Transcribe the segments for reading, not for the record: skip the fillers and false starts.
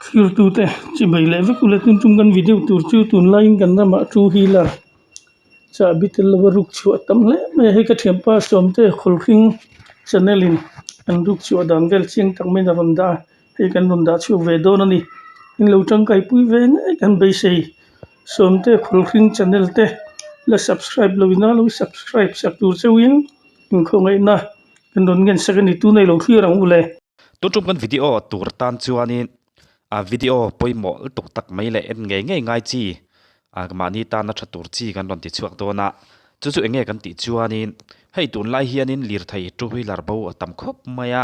Thirtute chimei leh vek ula tun tum kan video tur chu tunlaiin kan ramah two wheeler chahbi tel lova ruk chhuah tam hle mai a hei ka thianpa Sawmte Khawlhring channel in an ruk chhuah dan vel chiang tak maiin a rawn dah a hei kan rawn dah chhuak ve dawn a ni in lo tangkai pui ve ngei kan beisei Sawmte Khawlhring channel te la subscribe lo ina lo subscribe sak tur chauhin inkhawngaihna kan rawn ngen sak a ni tuna i lo thlir ang u le. Tun tum kan video tur tan chuanin a video pawimawh lutuk tak mai leh en ngei ngei ngai chi a mahni tana tha tur chi kan rawn ti chhuak dawn a, chu chu eng nge kan tih chuanin hei tunlai hianin lirthei two wheeler bo a tam khawp mai a,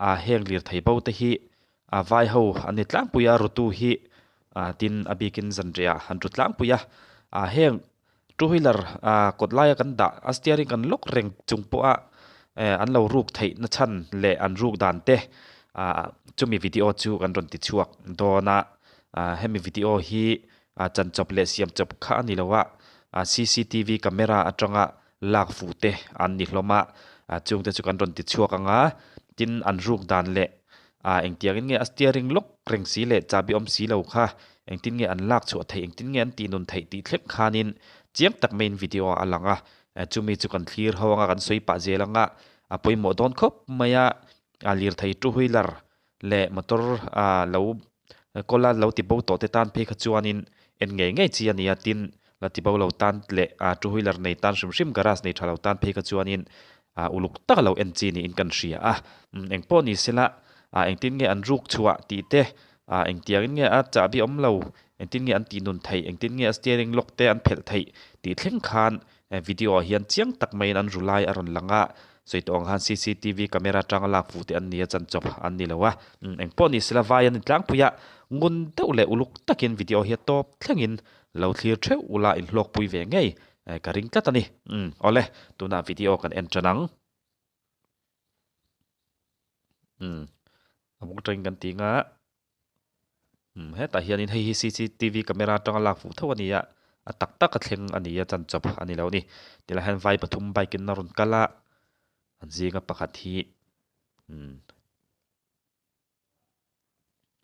a heng lirthei bo te hi a vai ho an ni tlangpui a rutu hi a tin a bikin zanriah an ru tlangpui a, a heng Two wheeler ah kawt laia kan dah a steering kan lock reng chung pawha eh an lo ruk theih na chhan leh an ruk dan te ah chumi video chu kan rawn ti chhuak dawn a ah hemi video hi ah chan chawp leh siam chawp kha a ni lo a ah cctv camera atanga lak fuh te an ni hlawm a ah chung te chu kan rawn ti chhuak ang a tin an ruk dan leh Ah engtiangin nge a steering lock reng si leh chahbi awm si lo kha engtin nge an lak chhuah theih engtin nge an tih nun theih tih thleng khanin chiang tak maiin video ah a lang a, chumi chu kan thlir ho anga kan sawi pah zel anga a pawimawh dawn khawp mai a, a lirthei two wheeler leh motor ah lo kawl a lo ti bo tawh te tan phei kha chuanin en ngei ngei chi a ni a, tin la ti bo lo tan leh two wheeler nei tan hrim hrim garage nei tha lo tan phei kha chuanin ah uluk taka lo en chi niin kan hria a, eng pawh ni sela ah engtin nge an ruk chhuah tih te ah engtiangin nge a chahbi awm lo engtin nge an tih nun theih engtin nge a steering lock te an phelh theih tih thleng khan video ah hian chiang tak maiin an ru lai a rawn lang a, sawi tawh ang khan cctv camera atanga lak fuh te an ni a chanchawp an ni lo a, eng pawh ni sela vai an intlangpui a ngun deuh leh uluk takin video hi a tawp thlengin lo thlir theuh ula inhlawkpui ve ngei Ka ring tlat a ni. Umm awle, tunah video kan en tan ang. Umm a buk atangin kan ti nga. Umm hetah hianin hei hi cctv camera atanga lak fuh tho a ni a, a tak tak a thleng a ni a chanchawp a ni lo a ni. Tilai hian vai pathum bike in a rawn kal a, an zinga pakhat hi umm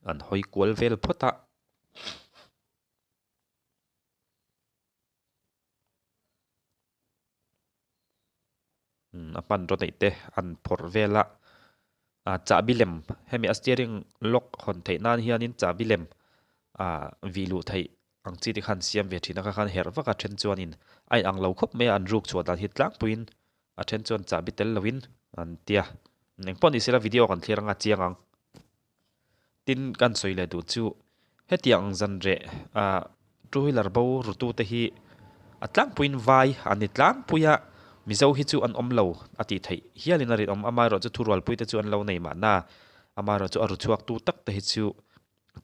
an hawi kual vel phawt a. A hmanraw neih te an phawrh vel a ah chahbi lem hemi a steering lock hawn theih nan hianin chahbi lem ah vih luh theih ang chi te khan siam ve thin a kha khan herh vak a then chuanin a inang lo khawp mai a an ruk chhuah dan hi tlangpuiin a then chuan chahbi tel lovin an tia engpawh ni sela video kan thlir anga chiang ang. Tin kan sawi leh duh chu hetiang ang zan reh ah two wheeler bo rutu te hi a tlangpuiin vai an ni tlangpui a, Mizo hi chu an awm lo a tih theih hialin a rinawm. Amaherawh chu thurualpui te chu an lo nei mahna, amaherawh chu a ru chhuak tu tak te hi chu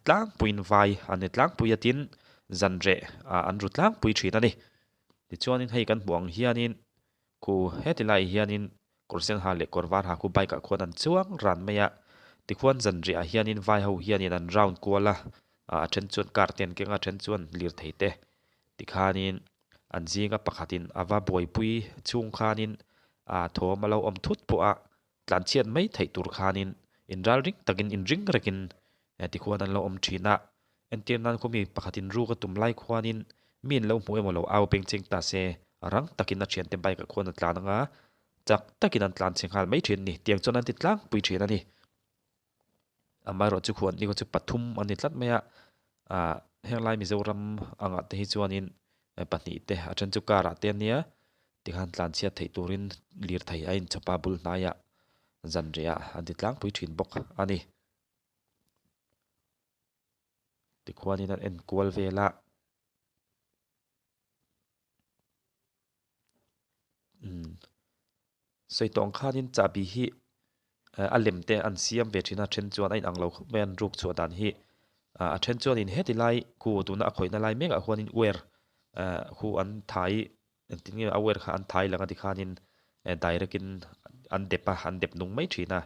tlangpuiin vai an ni tlangpui a tin zan reh ah an ru tlangpui thin a ni. Tichuanin hei kan hmuh ang hianin Khu heti laiah hianin kawr sen ha leh kawr var ha khu bike ah khuan an chuang ran mai a, tikhuan zanriah ah hianin vai ho hianin an round kual a, a then chuan car te an keng a, a then chuan lirthei te tikhanin an zinga pakhatin a va buaipui chhung khanin ah thawm a lo awm thut pawh a, tlanchhiat mai theih tur khanin inralring takin inring rekin tikhuan an lo awm thin a, entir nan khawmi pakhatin ruk a tum lai khuanin mi an lo hmu emaw lo au peng cheng ta se rang takin a thiante bike ah khuan a tlan anga chak takin an tlan chhe nghal mai thin a ni tiang chuan an ti tlangpui thin a ni. Amaherawhchu khuan ni khaw chu pathum a ni tlat mai a, ah henglai Mizoram angah te hi chuanin pahnih te a then chu car ah te a nia tikhan tlanchhiat theih turin lirthei a inchawp a bul hnaiah zanriah an ti tlangpui thin bawk a ni. Tikhuanin an enkual vel a. Umm sawi tawh ang khanin chahbi hi a lem te an siam ve thin a then chuan a inang lo khawp mai a an ruk chhuah dan hi a then chuanin heti lai khu tuna a khawihna lai mek ah khuanin wire khu an thai engtin nge a wire kha an thai lang a tikhanin direct in an dep a an dep nung mai thin a.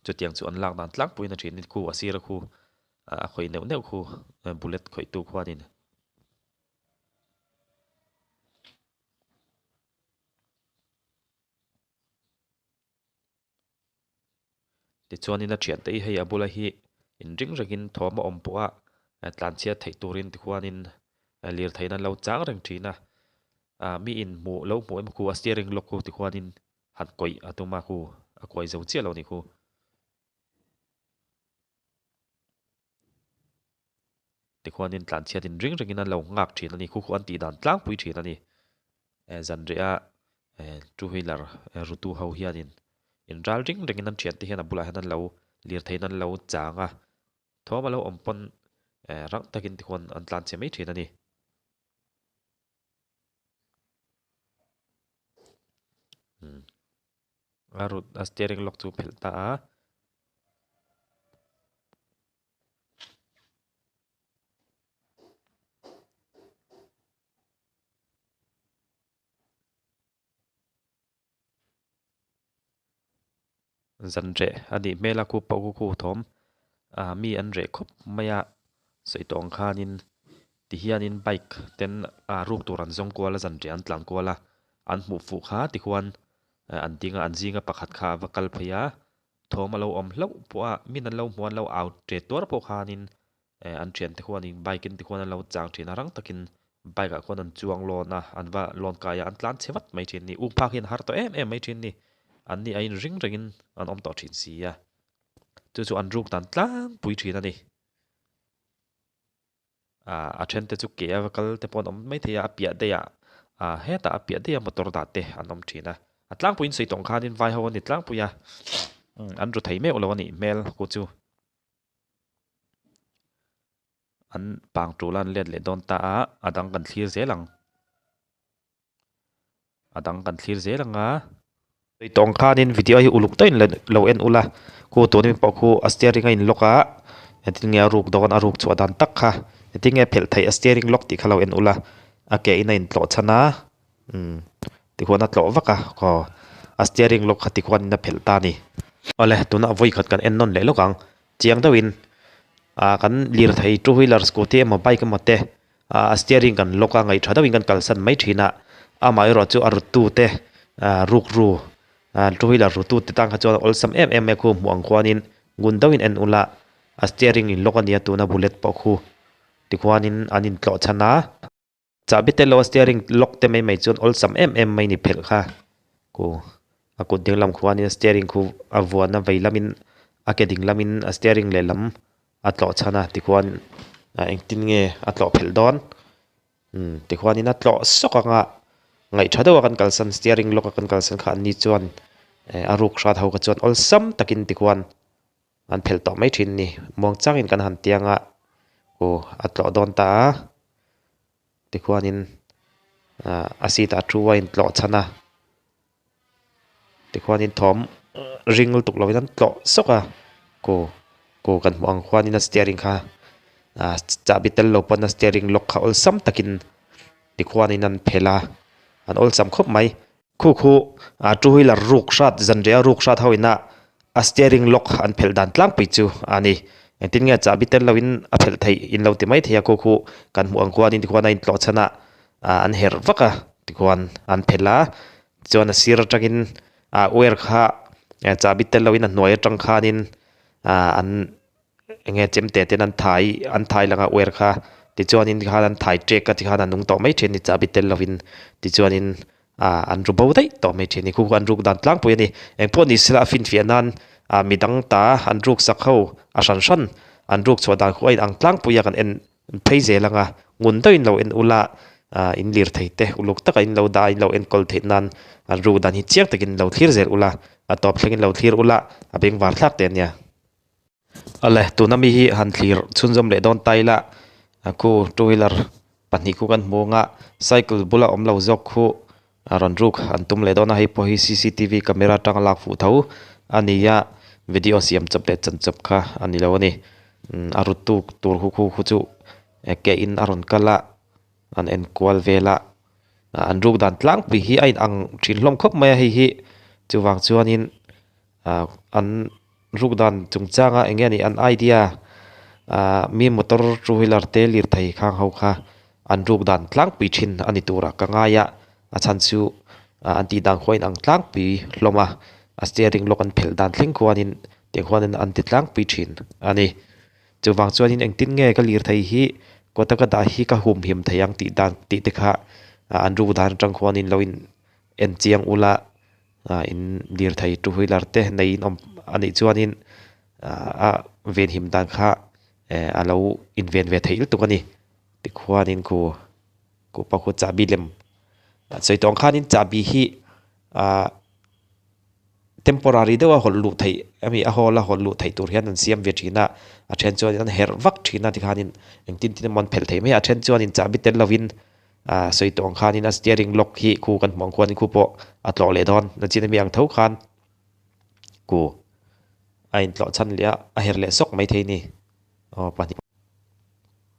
Chutiang chu an lak dan tlangpuiin a thin khu a sir a khu a khawih neuh neuh khu bullet khawih tu khuanin. Tichuanin a thiante hi hei a bula hi inring rengin thawm a awm pawh a tlanchhiat theih turin tikhuanin lirtheiin an lo chang reng thin a. Ah mi in hmuh lo hmuh emaw khu a steering lock khu tikhuanin han kawih a tum a khu a kuai zo chiah lo a ni khu. Tikhuanin tlanchhiat in ring rengin an lo nghak thin a ni. Khu khu an tih dan tlangpui thin a ni. Eh zanriah eh two wheeler eh rutu ho hianin in ral ring rengin an thiante hian a bulah hian an lo lirtheiin an lo chang a. Thawm a lo awm pawn eh rang takin tikhuan an tlanchhe mai thin a ni. A rut a steering lock chu phelh ta a. Zan reh a nih hmel a khu pawh khu khu thawm ah mi an reh khawp mai a sawi tawh ang khanin tihianin bike ten ah ruk tur an zawng kual a zan reh an tlan kual a an hmuh fuh kha tikhuan an ding a an zinga pakhat kha a va kal phei a thawm a lo awm hlauh pawh a min an lo hmuh an lo au ṭe tuar pawh khanin Eh an thiante khuanin bike in tikhuan an lo chang thin a rang takin bike ah khuan an chuang lawn a an va lawn kai a an tlan chhe vat mai thin a ni uk phak hian a har tawh em em mai thin a ni an ni a in ring rengin an awm tawh thin si a chu chu an ruk dan tlangpui thin a ni ah a then te chu ke a va kal te pawh an awm maithei a a piah daih ah ah hetah a piah daih a motor dah te an awm thin a a tlangpuiin sawi tawng khanin vai ho an ni tlangpui a an ru thei meuh lo a nih hmel ku chu. An pang tul a an let leh dawn ta a, a dang kan thlir zel ang. A dang kan thlir zel ang a. Tui tawng khanin video hi uluk deuhin lo en ula, khu tun ami pawh khu a steering a in lock a, engtin nge a ruk dawn a ruk chhuah dan tak kha, engtin nge phelh theih a steering lock tih kha lo en ula, a ke in a intlawh chhan a, umm tikhuan a tlawh vak a, aw a steering lock kha tikhuan in a phelh ta a ni. Awle tunah vawi khat kan en nawn leh lawk ang, chiang deuhin ah kan lirthei two wheeler scooty emaw bike emaw te ah a steering kan lock a ngaih tha deuhin kan kalsan mai thin a, amaherawh chu a ruttu te ah rukru ah two wheeler ruttu te tan kha chuan a awlsam em em mai a khu hmuh ang khuanin ngun deuhin en ula a steering in lock a nia tuna bullet pawh khu tikhuanin an intlawh chhan a. Chahbi te lo a steering lock te mai mai chuan awlsam em em mai ni phelh kha ku a kut ding lam khuanin steering khu a vuan a vei lamin a ke ding lamin a steering lehlam a tlawh chhan a tikhuan ah engtin nge a tlawh phelh dawn umm tikhuanin a tlawh sawk ang a ngaih tha deuh a kan kalsan steering lock a kan kalsan kha an ni chuan eh a ruk hrat ho kha chuan awlsam takin tikhuan an phelh tawh mai thin a ni muang changin kan han tiang a aw a tlawh dawn ta a tikhuanin ah a seat ah thu a intlawh chhan a tikhuanin thawm ring lutuk lovin an tlawh sawk a ku ku kan hmuh ang khuanin a steering kha ah chahbi tel lo pawn a steering lock kha awlsam takin tikhuanin an phelh a an awlsam khawp mai. Khu khu ah two wheeler ruk hrat zanriah ruk hrat ho ina a steering lock an phelh dan tlangpui chu a ni. Engtin nge chahbi tel loin a phelh theih in lo ti mai thei a khu khu kan hmuh ang khuanin tikhuan a intlawh chhan a ah an herh vak a tikhuan an phelh a chuan a sir atangin ah wire kha chahbi tel loin a hnuai atang khanin ah an eng nge chemte ten an thai an thai lang a uar kha tichuanin tikhan an thai ṭek a tikhan a nung tawh mai ṭhin a ni chahbi tel lovin tichuanin ah an ru bo daih tawh mai ṭhin a ni khu khu an ruk dan tlangpui a ni engpawh ni sela a finfiah nan ah midang ta an ruk sak ho a hran hran an ruk chhuah dan khu a inang tlangpui a kan en phei zel ang a ngun deuhin lo en ula ah in lir thei te uluk taka in lo dah a in lo enkawl theih nan an ruk dan hi chiang takin lo thlir zel ula a tawp thlengin lo thlir ula a bengvar thlak teh a nia. Awle tuna mi hi han thlir chhunzawm leh dawn ta ila a khu two wheeler pahnih khu kan hmu ang a cycle bula awm lo zawk khu a rawn ruk an tum leh dawn a hei pawh hi c c t v camera atanga lak fuh tho a ni a video siam chawp leh chan chawp kha a ni lo a ni a rut tu tur khu khu chu ke in a rawn kal a an en kual vel a an ruk dan tlangpui hi a inang thin hlawm khawp mai a hei hi chuvang chuanin ah an ruk dan chungchanga eng nge nih an idea ah mi motor two wheeler te lirthei khang ho kha an ruk dan tlangpui thin a ni turah ka ngai a a chhan chu ah an tih dan khaw a inang tlangpui hlawm a a steering lock an phelh dan thleng khuanin. Tiang khuanin an ti tlangpui thin a ni. Chuvang chuanin engtin nge ka lirthei hi kawta ka dah hi ka humhim thei ang tih dan tih te kha an ruk dan atang khuanin lo in en chiang ula in lirthei two wheeler te nei in awm a nih chuanin a venhim dan kha a lo inven ve theih lutuk a ni. Tikhuanin khu khu pa khu chahbi lem sawi tawh ang khanin chahbi hi ahh temporary deuh a hawlh luh theih ami a hall a hawlh luh theih tur hian an siam ve thin a a then chuan an herh vak thin a tikhanin engtin tin emaw an phelh thei mai a a then chuanin chahbi tel lovin ah sawi tawh ang khanin a steering lock hi khu kan hmuh ang khuanin khu pawh a tlawh leh dawn a chin ami ang tho khan ku a intlawh chhan leh a a herh leh sawk maithei a ni aw pahnih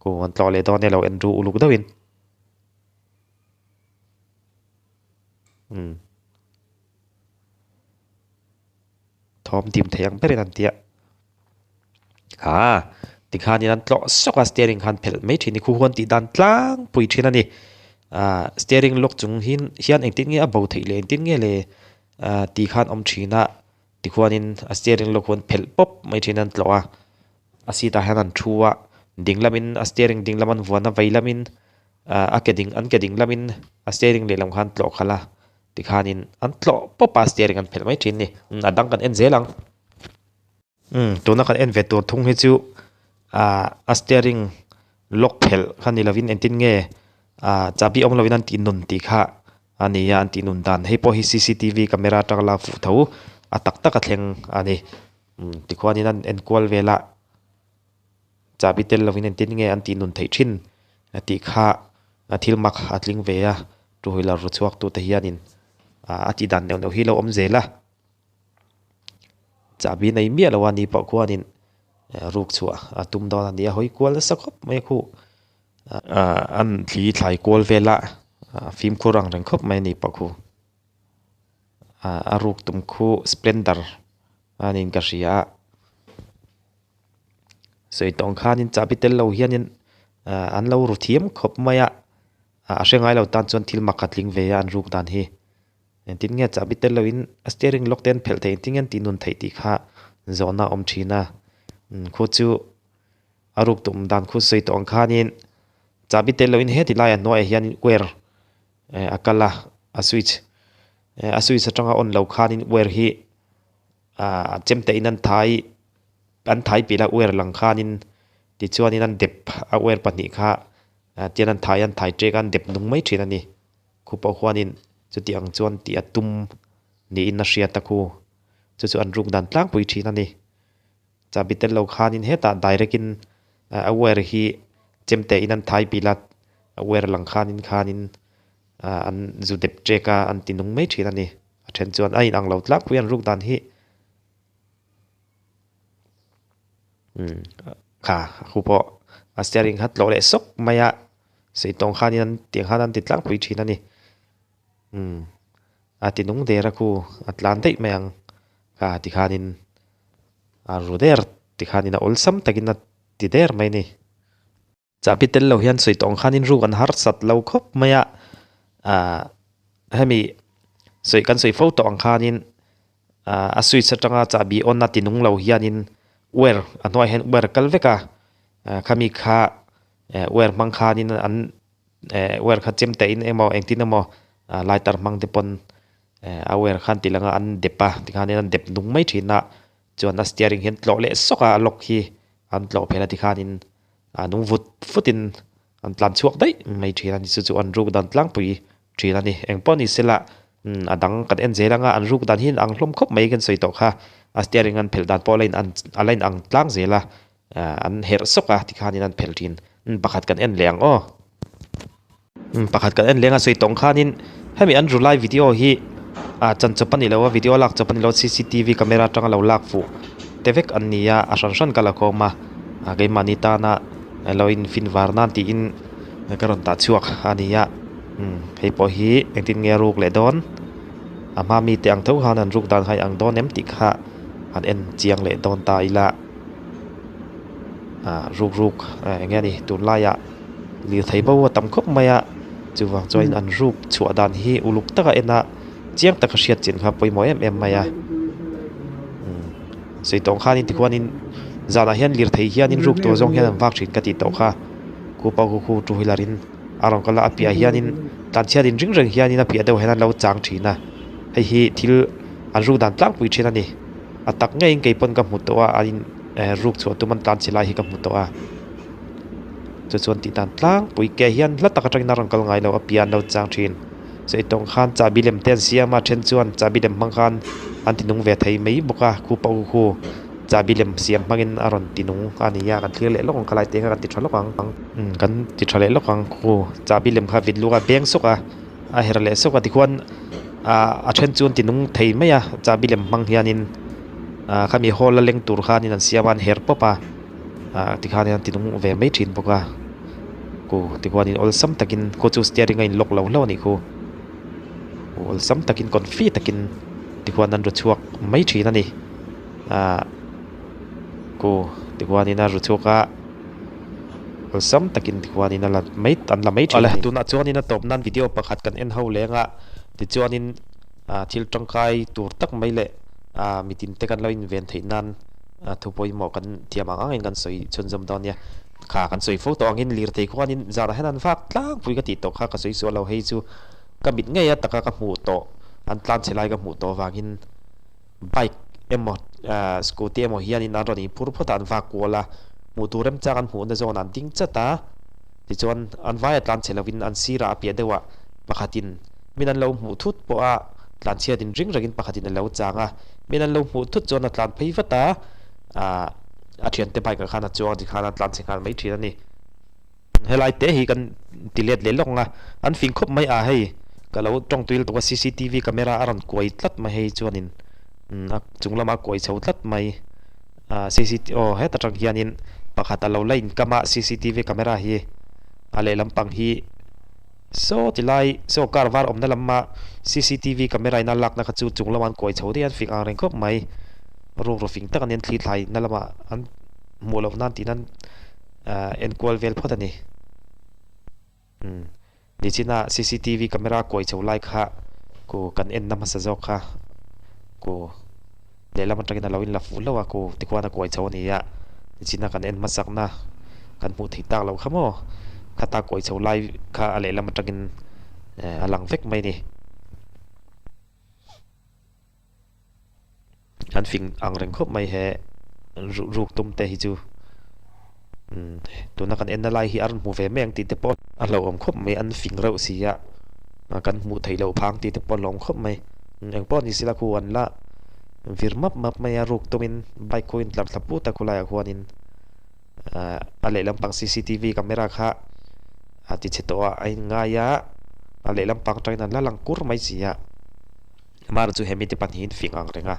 ku an tlawh leh dawn e lo en ru uluk deuhin. Umm thawm dim thei ang berin an ti a ha tikhanin an tlawh sawk a steering khan phelh mai thin a ni khu huan tih dan tlangpui thin a ni ah steering lock chung hin hian engtin nge a bo theih leh engtin nge le ah ti khan awm thin a tikhuanin a steering lock huan phelh pawp mai thin an tlawh a a seat ah hian an thu a ding lamin a steering ding lam an vuan a vei lamin. Ah a ke ding an ke ding lamin a steering lehlam khan tlawh khalh a tikhanin an tlawh pawp a steering an phelh mai thin a ni a dang kan en zel ang umm tuna kan en ve tur thung hi chu ah a steering lock phelh kha ni lovin engtin nge ah chahbi awm lovin an tih nun tih kha a ni a an tih nun dan hei pawh hi c c t v camera atanga lak fuh tho a tak tak a thleng a ni umm tikhuanin an enkual vel a. Chahbi tel lovin engtin nge an tih nun theih thin a tih kha thil mak a tling ve a, two wheeler ru chhuak tute hianin a tih dan neuh neuh hi lo awm zel a, chahbi nei miah lo a ni pawh khuanin ruk chhuah a tum dawn a ni a, hawi kual nasa khawp mai a khuh an thli thlai kual vel a, fimkhur ang reng khawp mai a ni pawh khu a ruk tum khu splendor a niin ka hria a. Sawi tawng khanin chahbi tel lo hianin ah an lo ru thiam khawp mai a ah a hre ngai lo tan chuan thil mak a tling ve a an ruk dan hi engtin nge chahbi tel loin a steering lock te an phelh theih engtin nge an tih nun theih tih kha zawhna a awm thin a khu chu a ruk tum dan khu sawi tawh ang khanin chahbi tel loin heti laiah hnuaiah hian wire eh a kal a a switch eh a switch atanga on lo khanin wire hi ah chemte in an thai. An thai piah la uer lang khanin tichuanin an dep a uer pahnih kha tian an thai an thai ṭek a an dep nung mai ṭhin a ni. Khu pawh khuanin chuti ang chuan tih a tum niin a hriat a khu. Chu chu an ruk dan tlangpui ṭhin a ni. Chahbi tel lo khanin hetah direct in a uer hi chemte in an thai pilah a uer lang khanin khanin an zu dep ṭek a an ti nung mai ṭhin a ni. A ṭhen chuan a inang lo tlangpui an ruk dan hi. Umm kha khu pawh a steering kha tlawh leh sawk mai a seitawng khanin an tiang khan an ti tlangpui thin a ni umm a ti nung der a khu a tlan daih mai ang kha tikhanin a ru der tikhanin a awlsam takin a ti der mai a ni. Chahbi tel lo hian sawi tawng khanin ruk an harsat lo khawp mai a, aah hemi sawi kan sawi fo tawh ang khanin aah a switch atanga chahbi on a ti nung lo hianin wire a hnuaiah hian wire kal vek a, khami kha wire hmang khanin an eh wire kha chem tein emaw engtin emaw lighter hmang te pawn a wire khan tih langa an dep a tikhanin an dep nung mai thin a chuan a steering hian tlawh leh sawk a a lock hi an tlawh phel a tikhanin a nung vut vutin an tlan chhuak daih mai thin a ni chu chu an ruk dan tlangpui thin a ni eng pawh ni sela umm a dang kan en zel anga an ruk dan hi an ang hlawm khawp mai kan sawi tawh kha a steering an phelh dan pawh a la in an a la in ang tlang zel a ah an herh sawk a tikhanin an phelh thin pakhat kan en leh ang aw. Pakhat kan en leng a sawi tawng khanin hemi an ru lai video hi ah chan chawp a ni lo a video lak chawp a ni lo cctv camera atanga lo lak fuh te vek an ni a a hran hran ka la khawm a ah keimahni tana lo in fin var nan tiin ka rawn tah chhuak a ni a umm hei pawh hi engtin nge a ruk leh dawn a hma mite ang tho khan an ruk dan kha a ang dawn em tih kha han en chiang leh dawn ta ila ah ruk ruk eng nge a ni tunlaiah. Lirthei bo a tam khawp mai a, chuvang chuan an ruk chhuah dan hi uluk taka en a, chiang taka hriat chin kha pawimawh em em mai a. Umm Sawi tawh ang khanin tikhuanin zanah hian lirthei hianin ruk tur zawng hian an vak thin ka tih tawh kha. Khu pawh khu khu two wheeler in a rawn kal a, a piahah hianin tlanchhiat in ring reng hianin a piah deuh hian an lo chang thin a, hei hi thil an ruk dan tlangpui thin a ni. A tak ngeiin kei pawn ka hmu tawh a, an in ruk chhuah tum an tlanchhe lai hi ka hmu tawh a. Chu chuan tih dan tlangpui ke hian hla tak atangin a rawn kal ngai lo, a piah an lo chang thin. Sawi tawng khan chahbi lem te an siam a, then chuan chahbi lem hmang khan an ti nung ve thei mai bawk a, khu pawh khu chahbi lem siam hmangin a rawn ti nung a ni a, kan thlir leh lawk ang khalai te kha kan ti tha lawk ang. Umm kan ti tha leh lawk ang khu chahbi lem kha vit luk a beng sawk a, a her leh sawk a tikhuan ah a then chu an ti nung thei mai a chahbi lem hmang hianin ah khami hall a leng tur khanin an siam a an her pawp a. ah tikhan an ti nung ve mai thin bawk a ku tikhuanin awlsam takin khu chu steering a in lock lo hlauh a nih khu awlsam takin confi takin tikhuan an ru chhuak mai thin a ni ah ku tikhuanin a ru chhuak a awlsam takin tikhuanin a la mai an la mai thin a ni. Tunah chuanin a tawp nan video pakhat kan en ho leng a tichuanin ah thil tangkai tur tak mai leh ah mitin te kan lo inven theih nan. A thu pawimawh kan thiam ang angin kan sawi chhunzawm dawn nia. Kha kan sawi fo tawh angin lirthei khuanin zanah hian an vak tlangpui ka tih tawh kha ka sawi sual lo. Hei chu ka mit ngei a taka ka hmuh tawh, an tlan chhe lai ka hmuh tawh avangin bike emaw scooty emaw hianin an rawn inphur phawt a, an vak kual a, hmuh tur remchang an hmuhna zawn an ding chat a. Tichuan an vaia tlan chhe lovin an sirah a piah deuhah pakhatin min an lo hmuh thut pawh a tlanchhiat in ring rengin pakhatin a lo chang a. Min an lo hmuh thut chuan a tlan phei vat a, ah a thiante bike ah khan a chuang tikhan a tlan chhe nghal mai thin a ni. Helai te hi kan ti let leh lawk ang a, an fing khawp mai a hei ka lo tawng tuil tawk a cctv camera a rawn kuai tlat mai hei chuanin a chung lamah a kuai chho tlat mai ah cct aw heta tang hianin pakhat a lo la inkam a cctv camera hi a lehlam pang hi. Saw ti lai, saw car var awmna lama cctv camera in a lakna kha chu chung lamah an kuai chho daih a, an fing ang reng khawp mai. Rukru fing tak a ni, an thli thlai na lamah an hmuh loh nan tih nan ahh enkual vel phawt a ni. Umm nichina cctv camera kuai chho lai kha ku kan enna hmasa zawk kha ku. Lehlam atangin a lo inla fuh hlauh a, ku tikhuan a kuai chho a ni a, nichina kan en hmasakna kan hmuh theih tak loh kha maw, khata kuai chho lai kha a lehlam atangin a lang vek mai a ni. An fing ang reng khawp mai he ruk tum te hi chu tuna kan enna lai hi a rawn hmu ve mai ang tih te pawh a hlauhawm khawp mai, an fing reuh si a, kan hmuh theih loh phang tih te pawh a hlauhawm khawp mai. Engpawh ni sila khu an la vir map map mai a, ruk tumin bike khu a intlar thla put a khulaiah khuanin a lehlam pang cctv camera kha a ti chhe tawh a, a inngai a, a lehlam pang atangin an la lang kur mai si a, amaherawhchu he mite pahnihin fing ang reng a.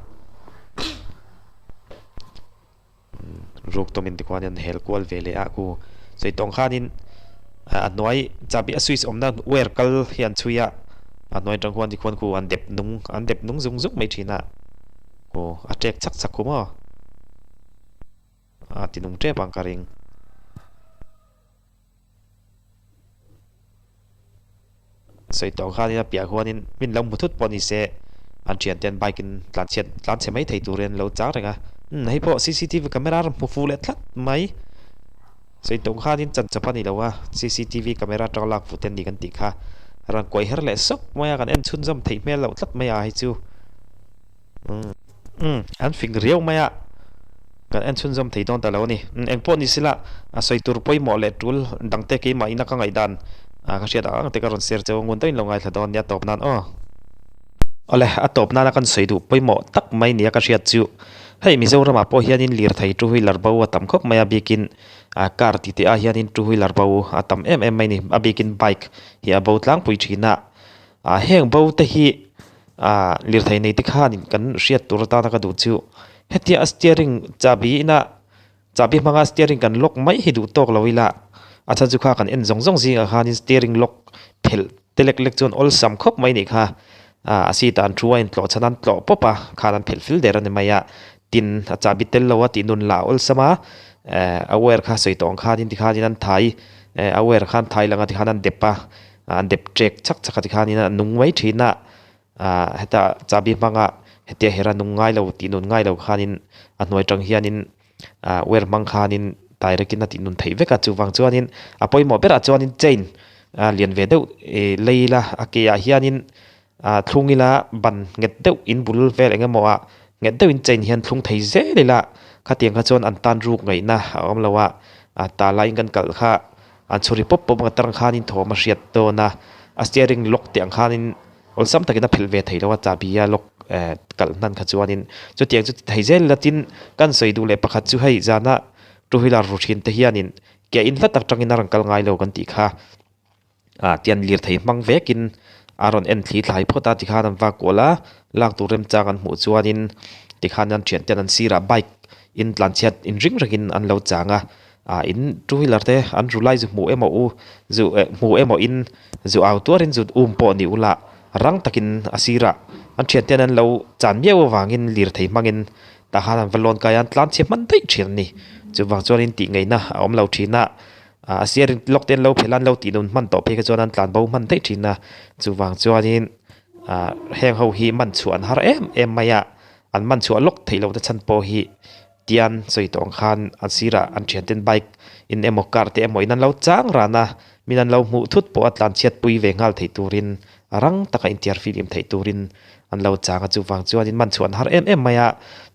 Ruk tawmin tikhuan an hel kual ve leh a ku sawi tawng khanin a hnuai chahbi a switch awmna wire kal hi an chhui a a hnuai atang khuan tikhuan khu an dep nung an dep nung zung zung mai thin a aw a tek chak chak khum aw a ti nung tep ang ka ring. Sawi tawh khanin a piah khuanin min lo hmu thut pawh ni se an thiante an bike in tlan chhiat tlan chhe mai thei turin an lo chang reng a umm hei pawh cctv camera a rawn hmu fuh leh tlat mai sawi tawh khanin chan chawp a ni lo a cctv camera atanga lak fuh te an ni kan tih kha a rawn kuai her leh sawk mai a kan en chhunzawm theih hmel loh tlat mai a hei chu. Umm umm an fing riau mai a, kan en chhunzawm thei dawn ta lo a ni. Umm engpawh ni sila a sawi tur pawimawh leh tul dangte keimah ina ka ngaihdan ah ka hriat ang ang te ka rawn share cheu a, ngun deuhin lo ngaithla dawn nia tawp nan aw. Awle a tawp nana kan sawi duh pawimawh tak mai nia ka hriat chu hei Mizoramah pawh hianin lirthei two wheeler bo a tam khawp mai a bikin ah car tih teh ah hianin two wheeler bo a tam em em mai a ni a bikin bike hi a bo tlangpui thin a ah heng bo te hi Ah lirthei nei te khanin kan hriat tur atana ka duh chu hetia a steering chahbi ina chahbi hmanga steering kan lock mai hi duh tawk lo ila a chhan chu kha kan en zawng zawng zingah khanin steering lock phelh te lek lek chuan awlsam khawp mai nih kha ah a seat ah an thu a intlawh chhan a an tlawh pawp a khan an phelh fil der a ni mai a tin a chahbi tel lo a tih nun lah a awlsam a eh a wire kha sawi tawh ang khanin tikhanin an thai eh a wire khan thai lang a tikhan an dep a. An dep ṭek chak chak a tikhanin a nung mai ṭhin a, ah heta chahbi hmanga Hetia hera nung ngai lo tih nun ngai lo khanin a hnuai tang hianin ah wire hmang khanin direct in a tih nun theih vek a chuvang chuanin a pawimawh berah chuanin chain ah lian ve deuh ih lei ila a ke ah hianin ah thlung ila ban nghet deuh in bul vel eng emaw ah nghet deuhin chain hian thlung thei zel ila khatiang kha chuan an tan ruk ngaihna a awm lo a ah tah laiin kan kalh kha an chhuri pawp pawp ang atang khanin thawm a hriat dawn a a steering lock tih ang khanin. Awlsam takin a phelh ve thei lo a, chahbi a lock eh kalh hnan kha chuanin chutiang chu ti thei zel ila tin kan sawi duh leh pakhat chu hei zana two wheeler ru thin te hianin ke in hla tak tangin a rawn kal ngai lo kan tih kha ah tian lirthei hmang vekin a rawn en thli thlai phawt a tikhan an va kual a lak tur remchang an hmuh chuanin tikhan an thian ten an sirah bike in tlanchhiat inring rengin an lo chang a. Ah in two wheeler te an ru lai zu hmuh emaw u zu eh hmuh emaw in zu au tuarin zu um pawh ni ula rang takin a sirah an thian ten an lo chan miau avangin lirthei hmangin tah khan an va lawn kai a an tlan chhe hman daih thin a ni. Chuvang chuanin tih ngaihna a awm lo thin a, ah a sir lawk te an lo phelh a an lo tih nun hman tawh phei kha chuan an tlan bo hman daih thin a, chuvang chuanin ah heng ho hi man chhuah an har em em mai a, an man chhuah lawk theih loh te chhan pawh hi Tian sawi tawh ang khan an sirah an thianten bike in emaw car te emaw in an lo chang ran a, min an lo hmuh thut pawh a tlanchhiat pui ve nghal theih turin a rang taka intiar fihlim theih turin an lo chang a, chuvang chuanin man chhuah an har em em mai a,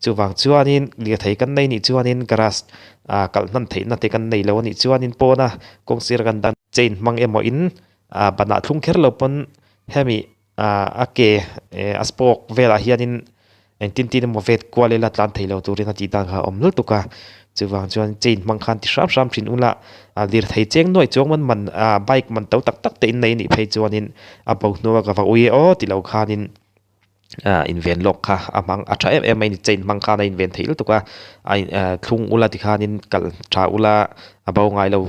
chuvang chuanin lirthei kan nei nih chuanin garage ah kalh hnan theihna te kan nei lo a nih chuanin pawna kawng sir kan dan chain hmang emaw in ah banah thlung kher lo pawn hemi ah a ke eh a spoke velah hianin Engtin tin emaw vet kual ila tlan thei lo turin a tih dan kha a awm lutuk a, chuvang chuan chain hmang khan ti hram hram thin ula, a lirthei cheng nuai chuang man man ah bike man to tak tak te in nei anih phei chuanin a bo hnua ka va ui e aw ti lo khanin ah inven lawk kha a hmang a tha em em mai a ni chain hmang khan a inven theih lutuk a, a in ah thlung ula tikhanin kal tha ula a bo ngai lo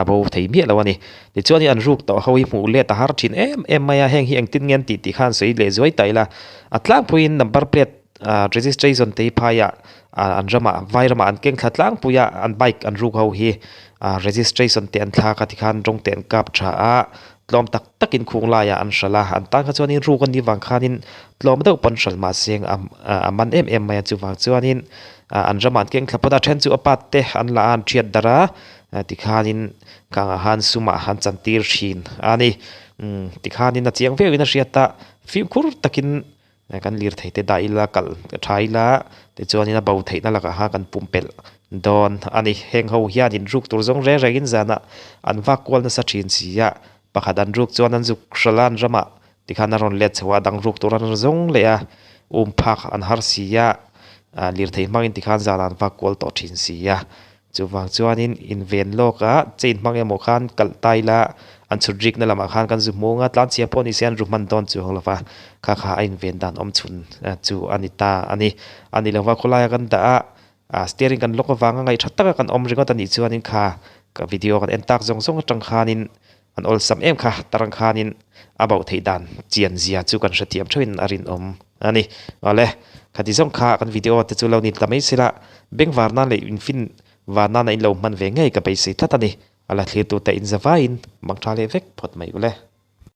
a bo thei miah lo a ni. Tichuanin an ruk tawh ho hi hmuh let a har thin em em mai a, heng hi engtin nge an tih tih khan sawi leh zuai ta ila. A tlangpuiin number plate ah registration te hi phaiah ah an ramah vai ramah an keng thla tlangpui a, an bike an ruk ho hi ah registration te an thlak a tikhan rawng te an kap tha a, tlawm tak takin khung laiah an hralh a, an tan kha chuanin ruk a nih vang khanin tlawm deuh pawn hralh mahse a man em em mai a, chuvang chuanin ah an ramah an keng thla phawt a, then chu a part te an la a an thiat darh a. Tikhanin kangah khan sumah han chantir thin a ni. Umm tikhanin a chiang viauin a hriat a, fimkhur takin kan lirthei te dah ila kalh tha ila tichuanin a bo theihna lakah khan kan pumpelh dawn a ni. Heng ho hianin ruk tur zawng reng rengin zanah an vak kual nasa thin si a, pakhat an ruk chuan an zuk hralh a an ramah tikhan a rawn let chho a, a dang ruk tur an rawn zawng leh a, um phak an har si a, lirthei hmangin tikhan zanah an vak kual tawh thin si a. Chuvang chuanin inven lawka chain hmang emaw khan kalh ta ila an chhut rikna lamah khan kan zu hmung a, tlanchhia pawh ni se an ru hman dawn chuang lo va, kha kha a inven dan awm chhun chu a ni ta a ni. A ni lova khawlaia kan dah a, ah steering kan lock avanga ngaihṭha taka kan awm ringawt a nih chuanin kha ka video kan en tak zawng zawng aṭang khanin an awlsam em kha tarang khanin a bauh theih dan chian zia chu kan hrethiam theuhin a rinawm a ni. Awle, khati zawng kha kan video te chu lo ni ta mai sela, bengvar nan leh infin var nana in lo hman ve ngei ka beisei tlat a ni. A la thlir tute in zavaiin mangtha leh vek phawt mai ule.